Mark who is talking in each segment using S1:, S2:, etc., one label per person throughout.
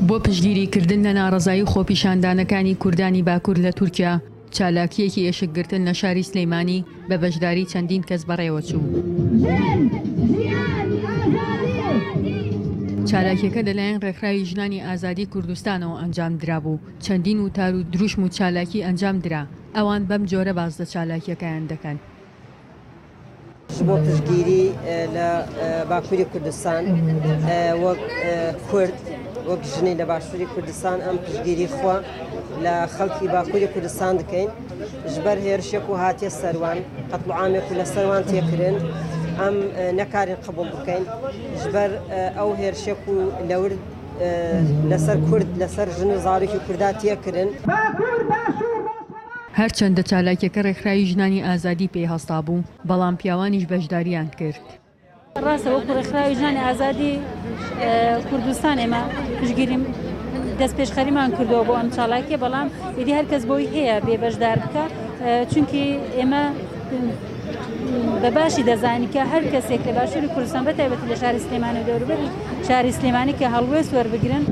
S1: بۆ پشتگیریکردن لە ناڕەزایی و خۆپیشاندانەکانی کوردانی باکور لە تورکیا، چالاکییەکی ئێشکگرتن لە شاری سلیمانی بە بەشداری چەندین کەس بەڕێوەچوو. چالاکییەکە لەلایەن ڕێکخراوی ژنانی ئازادی کوردستانەوە ئەنجامدرابوو، چەندین وتار و دروشم و چالاکی ئەنجامدرا، ئەوان بەم جۆرە باس لە چالاکییەکەیان دەکەن.
S2: بۆ پشتگیری لە باکووری کوردستان وەک کورد وەک ژنی لە باشووری کوردستان ئەم پشتگیری خوا لە خەڵکی باکووری کوردستان دەکەین ژبەر هێرشێک و هاتیە سەروان قەتڵعامێک و لە سەروان تێکرن ئەم نەکارین قبول بکەین ژبەر ئەو هێرشێک و لەور لەسەر کورد لەسەر ژن و زاڕێکی کووردا تێکرن.
S1: هەرچەندە چالاکیەکە ڕێکخراوی ژنانی ئازادی پێی هەستابوو، بەڵام پیاوانیش بەشداریان کرد.
S3: ڕاستە وەکو ڕێکخراوی ژنانی ئازادی کوردستان ئێمە پشتگیری دەستپێشخەریمان کردووە بۆ ئەم چالاکیە، بەڵام ئیدی هەر کەس بۆی هەیە بێ بەشدار بکە، چونکی ئێمە بە باشی دەزانین کە هەر کەسێک لە باشووری کوردستان بە تایبەتی لە شاری سلێمانی و دەوروبەری شاری سلێمانی کە هەڵوێست وەربگرن.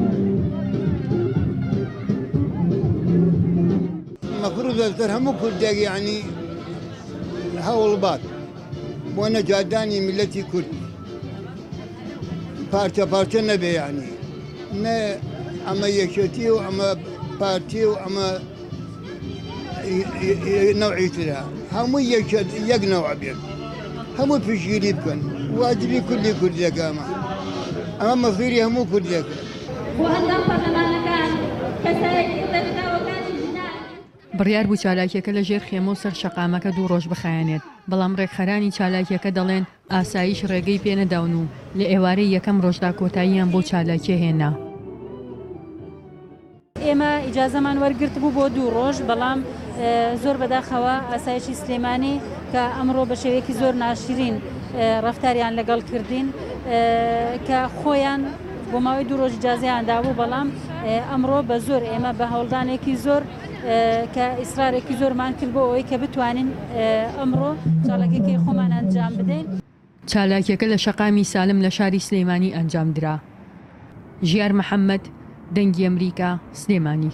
S4: مەفروزە لەسەر هەموو کوردێک یەعنی هەوڵ بات بۆ نەجاتدانی میللەتی کورد پارچە پارچە نەبێ یەعنی نە ئەمە یەکێتی و ئەمە پارتی و ئەمە نەوعی ترە هەموو یەکێت یەک نەوع بێت هەموو پشتگیری بکەن واجبی کوردی کوردێکە ئەمە ئەمە مەسیری هەموو کوردێکە.
S5: بۆ ئەندام پەرلەمانەکان، کەسایەتی و ڕێکخراوەکانی ژنان.
S1: بڕیار بوو چالاکییەکە لە ژێر خێمە و سەر شەقامەکە دوو ڕۆژ بخایەنێت، بەڵام ڕێکخەرانی چالاکییەکە دەڵێن ئاسایش ڕێگەی پێنەداون و لە ئێوارەی یەکەم ڕۆژدا کۆتاییان بەو چالاکییە هێنا.
S3: ئێمە ئیجازەمان وەرگرتبوو بۆ دوو ڕۆژ، بەڵام زۆر بەداخەوە ئاسایشی سلێمانی کە ئەمڕۆ بە شێوەیەکی زۆر ناشرین ڕەفتاریان لەگەڵ کردین کە خۆیان بۆ ماوەی دوو ڕۆژ ئیجازەیان دابوو، بەڵام ئەمڕۆ بە زۆر ئێمە بە هەوڵدانێکی زۆر کە ئیسرارێکی زۆرمان کرد بۆ ئەوەی کە بتوانین ئەمڕۆ چالاکیەکەی خۆمان ئەنجام بدەین.
S1: چالاکیەکە لە شەقامی سالم لە شاری سلێمانی ئەنجامدرا. ژیار محەمەد، دەنگی ئەمریکا، سلێمانی.